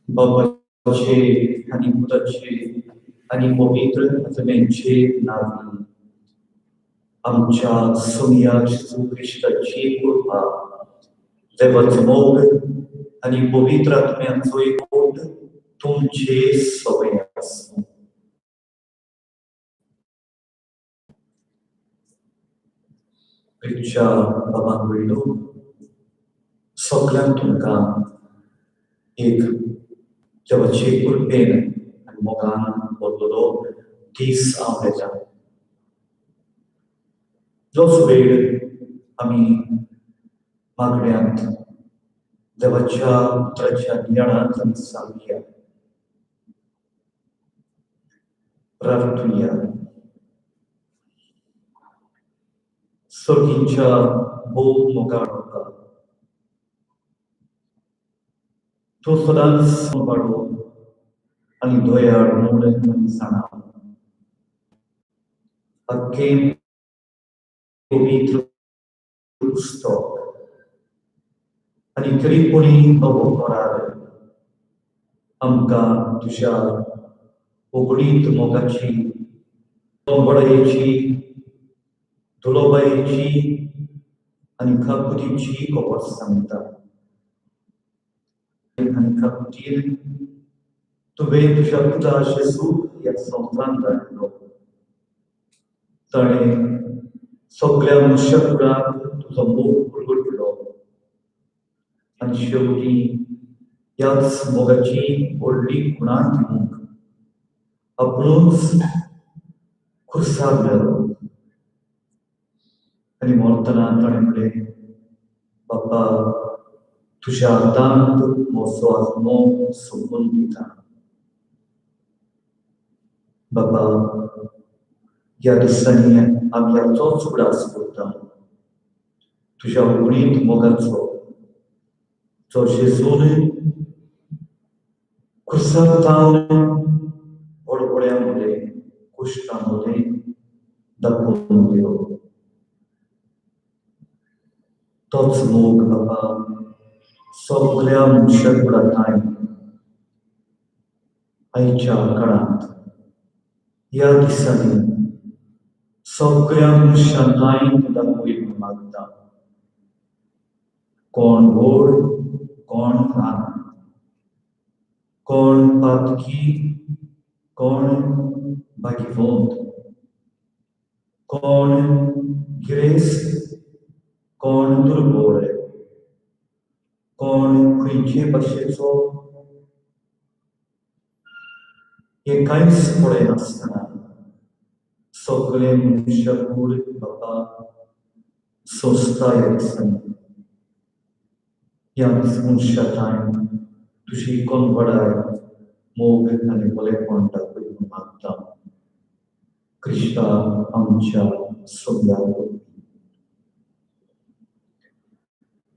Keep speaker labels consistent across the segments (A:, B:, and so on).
A: बापाचे आनी पुताचे आनी पवित्र आत्म्याचे नांवान आमच्या सोमया जेजू क्रिस्ताची कृपा, देवाचो मोग आनी पवित्र आत्म्याचो एकवट तुमचे सगळे आसूं. प्रिच्या बाबान वयलो सगळ्यांक तुमकां एक देवाचे कृपेन आनी मोगान भरलेलो दीस हांव येता. जोच वेळ आमी मागण्यांत देवाच्या उतराच्या नियाळांत आमी सारया, प्रार्थुया. सर्गींच्या भोव मोगाळ बाबा, तूं सदांच मोगाळो आनी दयाळ म्हूण आमी जाणा. आख्खें पवित्र पुस्तक आनी खेरीतपणी नवो करार आमकां तुज्या उगडीत मोगाची, बडायेची, दुलोबायेची आनी काकुतीची खबर सांगता. आनी काकुतीन तुवें तुज्या पुता जेजूक ह्या संवसारांत धाडलो. ताणें सगळ्या मनशाकुळाक तुजो मोग उलगडलो आनी शेवटी ह्याच मोगाची व्हडली खुणा दिवंक आपणूच खुर्सार मेलो. आनी मरतना ताणें म्हणलें, बाप्पा, तुज्या हातांत म्हजो आत्मो सोंपून दिता. बाबा, ह्या दिसांनी आमी हाचोच उगडास करता, तुज्या उगणीत मोगाचो, जो जेजून खुर्सार थावन बडबड्यां मदें, कुश्टां मदें दाखोवन दिलो. तोच मोग बाबा सगळ्या मनशाकुळांत आयच्या काळांत ह्या दिसांनी सगळ्या मनशांक तूं दाखय म्हूण मागता. कोण व्हड, कोण ल्हान, कोण पातकी, कोण भाग्यवंत, कोण गिरेस्त, कोण दुर्बळ, कोण खंयचे भाशेचो, हें कांयच पळयनासतना सगळें मनशाकूळ बाबा सोंसता ह्या दिसांनी. ह्याच मनशा तुजी कोनबडाय, मोग आनी बरेपण दाखय म्हूण मागता. क्रिस्ता आमच्या सोम्या वरवीं.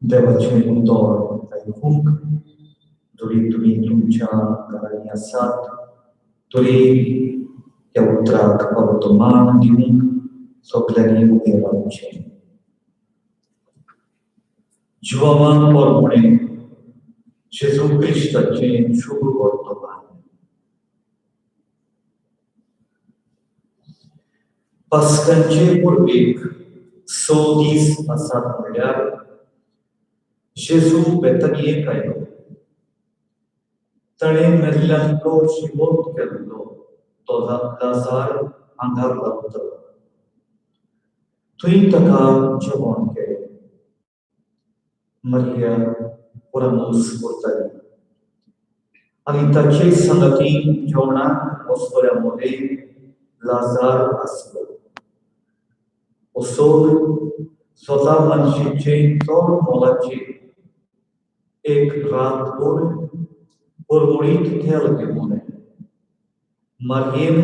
A: देवाचें उतर आयकूंक जरी तुमी तुमच्या घरांनी आसात तरी ह्या उतराक फावो तो मान दिवंक सगल्यांनी उबें रावचें. जिवामा पोरमुणें जेजू क्रिस्ताचें शुभ वर्तमान. पास्कांचे परबेक 6 दीस आसात म्हणल्यार जेजू बेतनियेक आयलो. ताणें मेल्ल्यांतलो जिवंत केल्लो तो लाजार हांगा रावतालो. थंय ताका जेवण केलें. मरिया पुरामोस करताली आनी ताचे सांगाती जेवणाक बसतल्या मदें लाजार आसलो. असोन स्वता मनशेचें चड मोलाचें एक रातभर परमळीत तेल घेवन मारयेन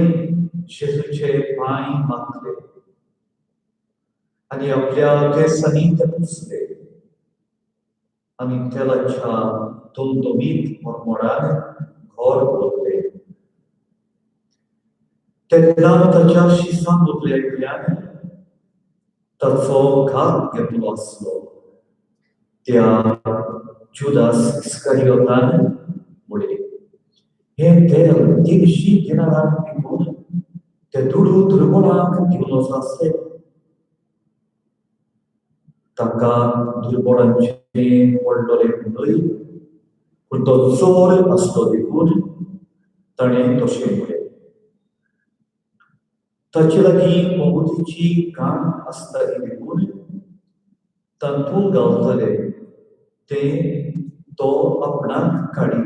A: जेजूचे पांय माखले आनी आपल्या केंसांनी ते पुसले आनी तेलाच्या दमदमीत परमळान घर भरलें. तेन्ना ताच्या शिसां मदल्या एकल्यान ताचो घात घेतलो आसलो त्या जुदास इस्कारियोतान म्हणलें. हें तेल 300 दिनारांक विकून ते दुडू दुर्बळांक दिवन आसले. ताका दुर्बळांचें पडलोलें न्हय, पूण तो चोर आसलो देखून ताणें तशें म्हळें. ताचे लागीं पंगुतीची काम आसताली देखून तातूंत घालताले तें तो आपणाक काडी.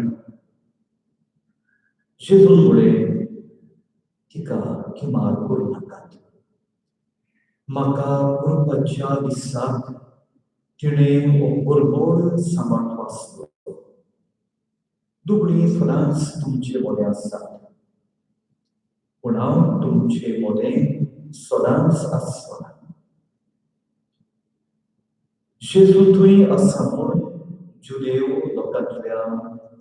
A: जेजून म्हळें, तिका किमार करूं नाकात. म्हाका पुरपाच्या दिसाक तिणें हो परबोड सांबाळचो आसलो. दुबळीं सदांच तुमचे मदें आसात, पूण हांव तुमचे मदें सदांच आसचो ना. जेजू थंय आसा म्हूण जुदेव लोकांतल्या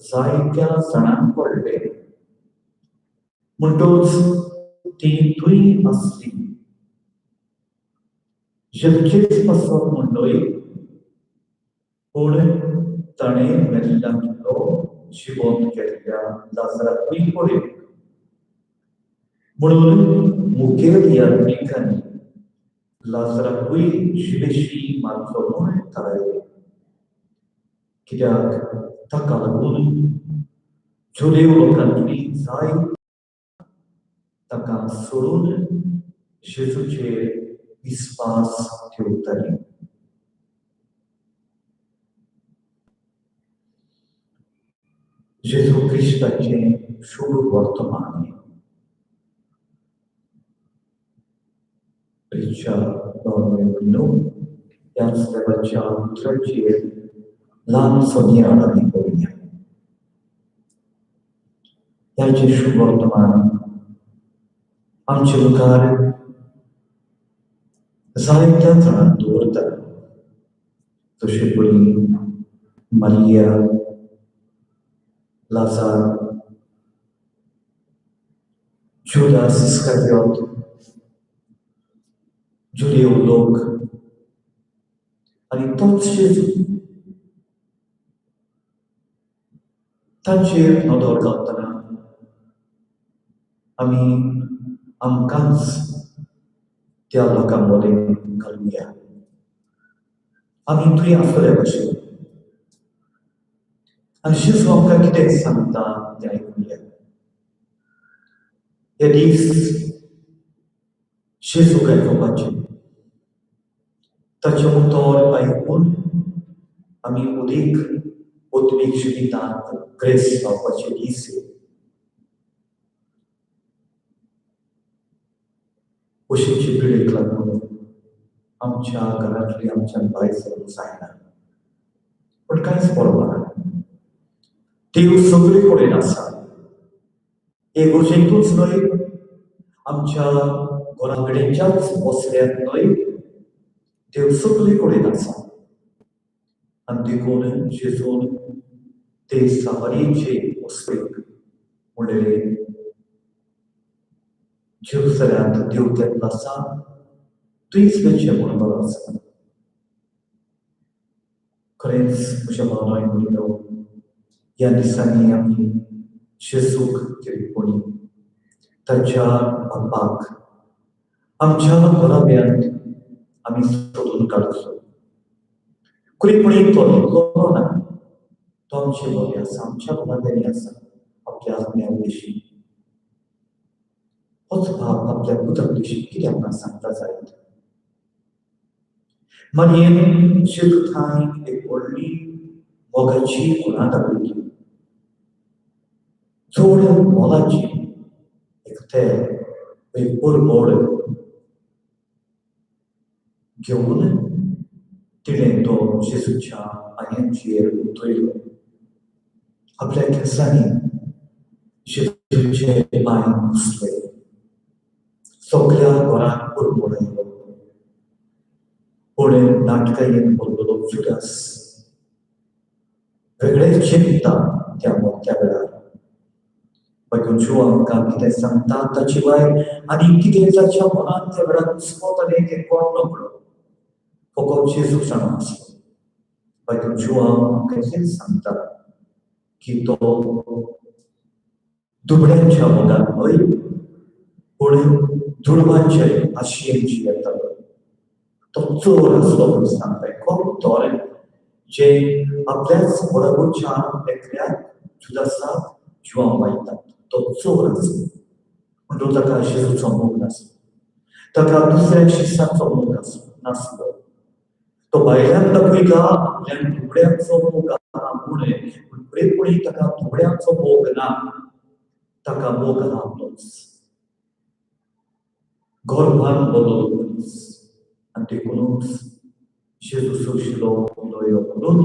A: जायत्या जाणांक पडलें, म्हणटच तीं थंय आसलीं. जेजूचेच पासत म्हूण न्हय, पूण ताणें मेल्ल्यांतलो जिवंत केल्ल्या लाजराकूय पळयलो. म्हणून मुखेल याज्ञिकांनी लाजराकूय जिवेशी मारचो म्हूण थारायलें, कित्याक ताका लागून जुदेव लोकांतली जाय ताका सोडून जेजूचेर विस्वास ठेवताली. जेजू क्रिस्ताचें शुभ वर्तमान. प्रिच्या भाव भयणींनो, ह्याच देवाच्या उतराचेर ल्हानसो नियाळ आमी करुया. ह्याचें शुभ वर्तमान आमचे मुखार जायत्या जाणांक दवरता, जशे परी मारिया, लाजार, जुदास इस्कारियोत, जुदेव लोक आनी तोच जेजू. तांचेर नदर घालतना आमी आमकांच त्या लोकां मदें घालुया. आमी थंय आसतले भशेन आनी जेजू आमकां कितें सांगता तें आयकुया. हे दीस जेजूक आयकुपाचे, ताचें उतर आयकून आमी उदीक आत्मीक जिवितांत ग्रेस जावपाचे दीस. अशीचे पिडेक लागून आमच्या घरांतली आमच्यान भायर सरूंक जायना, पूण कांयच पर्वा ना. देव सगळे कडेन आसा, इगर्जेंतूच न्हय, आमच्या घरा कडेनच्याच पसऱ्यांत न्हय, देव सगळे कडेन आसा. आनी देखून जेजून ते सामारीचे वस्तीक म्हणलें, जेरुसलेमांत देव तेंपल आसा थंयच वचचें म्हूण बरो आसा. खरेंच म्हज्या भावांनो भयणींनो, ह्या दिसांनी आमी जेजूक किरकोणी ताच्या बापाक आमच्या घराब्यांत आमी सोदून काडचो. कुरीपणी तो न्हिदलो ना, तो आमचे मदें आसा, आमच्या घराब्यांनी आसा, आपल्या आत्म्या उदेशी. होच बाप आपल्या पुताक उदेशी कितें आमकां सांगता जायत. मारयेन जेजू थंय एक व्हडली मोगाची खुणा दाखयली, चड मोलाची एक तेल, एक परमळ घेवन तिणें तो जेजूच्या पांयांचेर उतयलो. आपल्या केंसांनी जेजूचे पांय पुसले. सगळ्या घरांत परमळ आयलो. पूण नाटकायेन भरलेलो जुदास वेगळेच चिंतता त्या त्या वेळार. मागीर जीव आमकां कितें सांगता ताचे भायर आनी कितें ताच्या मनांत त्या वेळार घुस्पतालें तें कोण नकळो, फकत जेजू जाणा आसलो. मागीर जीव आमकां इतलेंच सांगता की तो दुबळ्यांच्या मोगान न्हय पूण दुडवांचे आशेन जियेतालो. तो चोर आसलो म्हणून सांगता. कोण तर जे आपल्याच बरोबरच्या एकल्याक जुदासाक जिवां वायतात, तो चोर आसलो. म्हणून ताका जेजूचो मोग नासलो, ताका दुसऱ्या शिसाचो मोग नासलो. तो भायल्यान दाखयता आपल्यान दुबळ्यांचो मोग आहा म्हूण, पूण खरेपणी ताका दुबळ्यांचो मोग ना, ताका मोग आहा आपलोच. गर्भान बलो मनीस आनी देखुनूच जेजू सोंशिलो उलयलो म्हणून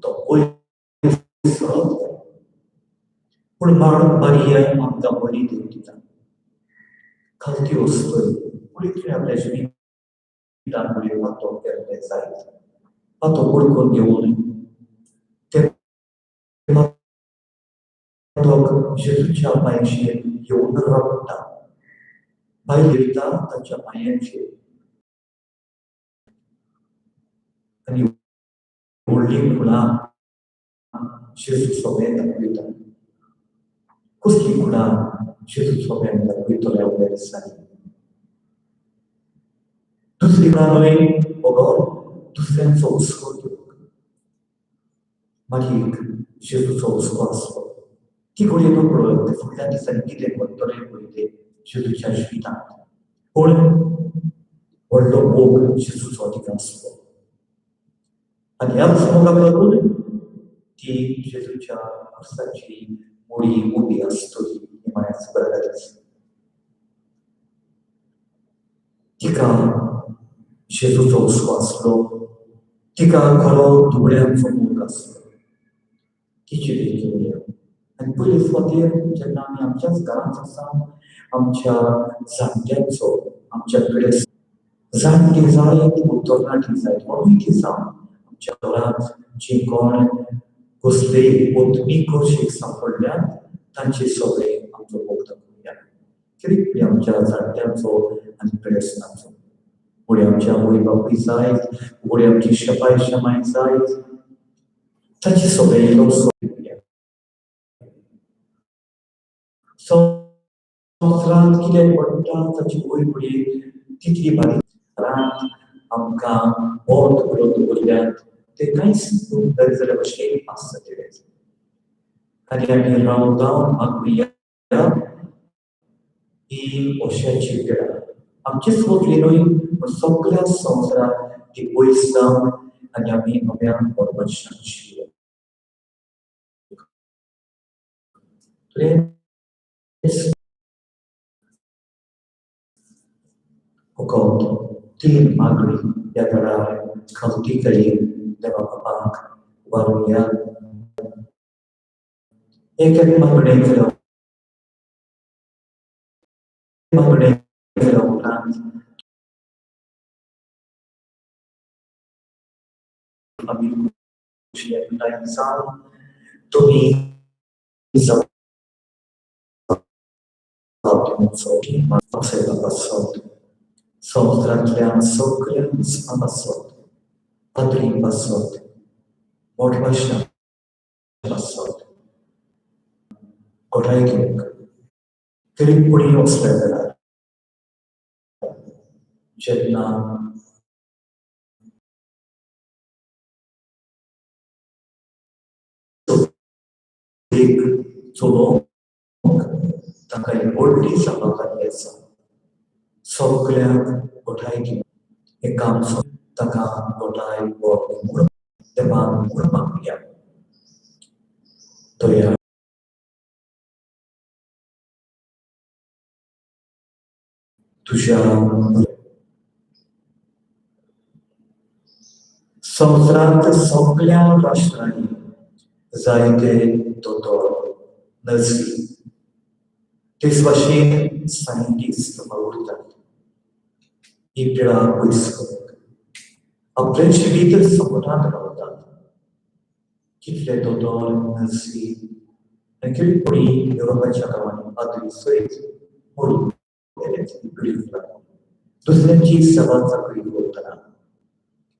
A: तो पयस सरत. पूण मारिया आमकां व्हडली देख दिता. खालती वस्तूय पूण तिणें आपल्या जिवितान व्हडली पातो केल्ले जायत, पातो पडकून घेवन ते पातोक जेजूच्या पांयचेर येवन रडटा, बायल येता ताच्या पांयांचेर आनी व्हडली खुणा जेजू सोबें दाखयता. कसली खुणा जेजू सोबें दाखयतले आपल्या दिसांनी? दुसरी खुणा न्हय बगर दुसऱ्यांचो हुस्को घेवंक. मागीर जेजूचो हुस्को आसलो ती घडये नकळो ते फुडल्या दिसांनी कितें घडटलें पळय तें जेजूच्या जिवितांत. पूण व्हडलो मोग जेजूचो तिका आसलो आनी ह्याच मोगाक लागून ती जेजूच्या खुर्साची मुडी उबी आसतली हें म्हळ्यार बरें. तिका जेजूचो हुस्को आसलो, तिका खरो दुबळ्यांचो मोग आसलो. तिची देख घेवया. आनी पयले सुवातेर जेन्ना आमी आमच्याच घरांत आसा, आमच्या जाणट्यांचो, आमच्या पिडेस्त जाणटी जायत वा तरणाटी जायत, कोणूय ती जावं, आमच्या घरांत जी कोण कसलेय आत्मीक कशीक सांपडल्यात तांचे सगळे आमचो मोग दाखोवया. कित्याक आमच्या जाणट्यांचो आनी पिडेस्तांचो, घडये आमच्या आवय बापूय जायत, घडये आमची शेपाय शेमाय जायत, ताचे सगळे इल्लोसो संवसारांत कितें घडटा ताची वयर घडये तितली बारीक घरांत आमकां बंद करून दवरल्यात ते कांयच जाल्या भशेन आसतलें. आनी आमी रावन रावन मागुया ही अशाची पिडा आमचेच वतली न्हय पूण सगळ्या संवसारांत ती पयस जावन आनी आमी नव्या बरोबर शिवया. फकत तीन मागणी ह्या वेळार खावती कडेन देवा बापाक उबारुया. एक एक मागणी केल्या मागणी केल्या उपरांत आमी खुशी एकठांय जावन तुमी जाप दिवचो पासत, संवसारांतल्या सगळ्या इस्मा पासत, पाद्री पासत, मोठभाशा पासत घटाय घेवंक तरी असल्या वेळार जेन्ना एक चलोवंक तांकां एक व्हडली जबाबदारी आसा. सगळ्यांक घटाय घेवन हें काम ताका घटाय म्हूण देवान म्हूण मागुया. दया तुज्या संवसारांत सगळ्या राष्ट्रांनी जायते दोतोर, नर्सी, तेच भाशेन सायंटिस्ट वावुरतात ही पिडा पयस करूंक. आपलें जिवीत संकटांत रावतात. कितले दोतोर, नर्सी आनी कितली युरोपाच्या गांवांनी पाद्री सयत मरून गेले ही पिडीक लागून. दुसऱ्यांची सेवा चाकरी करतना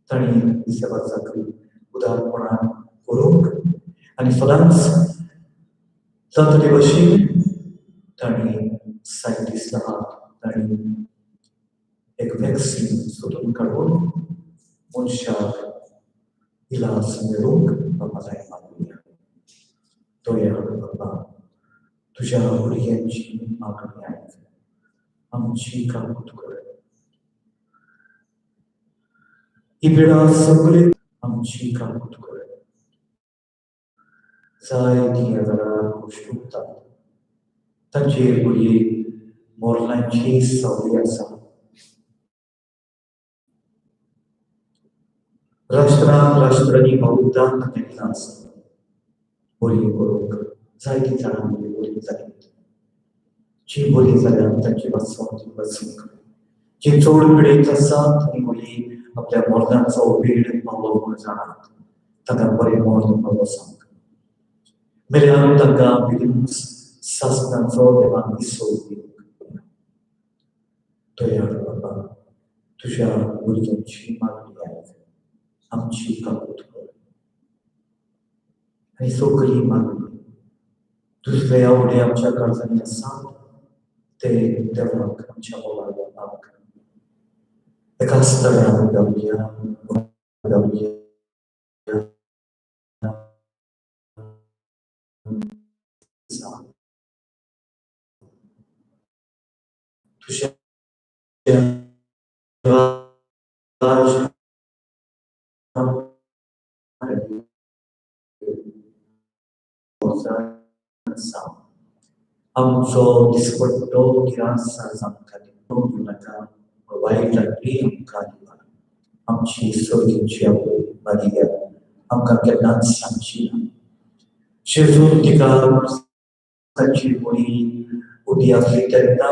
A: तांणी ही सेवा चाकरी उदारपणान करूंक आनी सदांच जाता ते भशेन तांणी सायंटिस्ट आहात, तांणी एक वॅक्सीन सोदून काडून मनशाक इलाज मेळूंक बाबा मागुया. दयाळ बाबा, तुज्या भुरग्यांची मागणी आयक, आमची काकूत कर. ही पिडा सगळी आमची काकूत कर. जाय ती ह्या वेळार कोश्टुकतात तांचेर घडये मोरलांची सवय आसा. राष्ट्रां राष्ट्रांनी वावुरतात तांकां इलाज बरी करूंक जायतीं जाणां बरी जालीं, जीं बरीं जाल्यात तांची वाचोवन ती वाचूंक, जीं चड पिडेत आसात आनी घडये आपल्या मरणाचो वेळ पावलो म्हूण जाणात तांकां बरें मर्ण पावलो सांग. मेल्यान तांकां बेगीनूच सासणाचो देवान विसव दिवंक. दयाळ बाबा, तुज्या भुरग्यांची मागणी आयक, आमची काकूत कर. आनी सगळी मागणी दुसरे आवडे आमच्या काळजांनी आसात ते देवाक आमच्या मोगाळ बाबाक एका स्थळान गावया गावया. तुज्या आमचो दिसपट्टो गिरास आमकां दिवंक नाका, वायट लागली आमकां दिवा. आमची सर्गीची आवय मारिया आमकां केन्नाच सांगची ना. जेजून तिका ताची बरी उदी आसली तेन्ना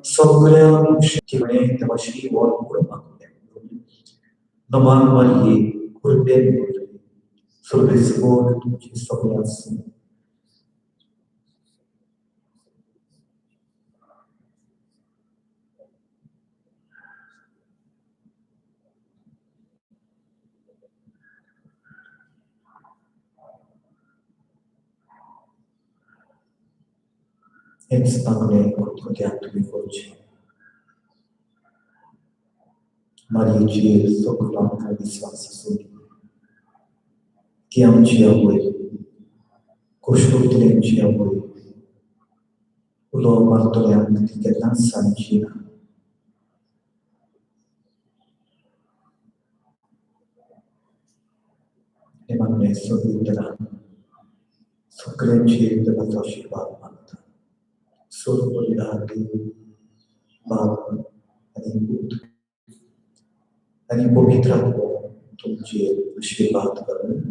A: सगळ्या मनशां देवाशी व्हड म्हूण मागलें. नमान मारिये, कृपेन भरली, सर्वेस्पर तुमची सगळें आसूं. हेच मागणें खुदखुद्यान तुमी करचें. मारयेचेर सगलो आमकां विस्वास आसूं दी. ती आमची आवय, कोश्टुकतल्यांची आवय, उलो मारतल्यांक ती केन्नाच सांगची ना. हें मागणें सोदून सगळ्यांचेर देवाचो आशिर्वाद मागता. सोड देव बाप आनी पूत आनी पवित्र आत्मो तुमचेर आशिर्वाद करून.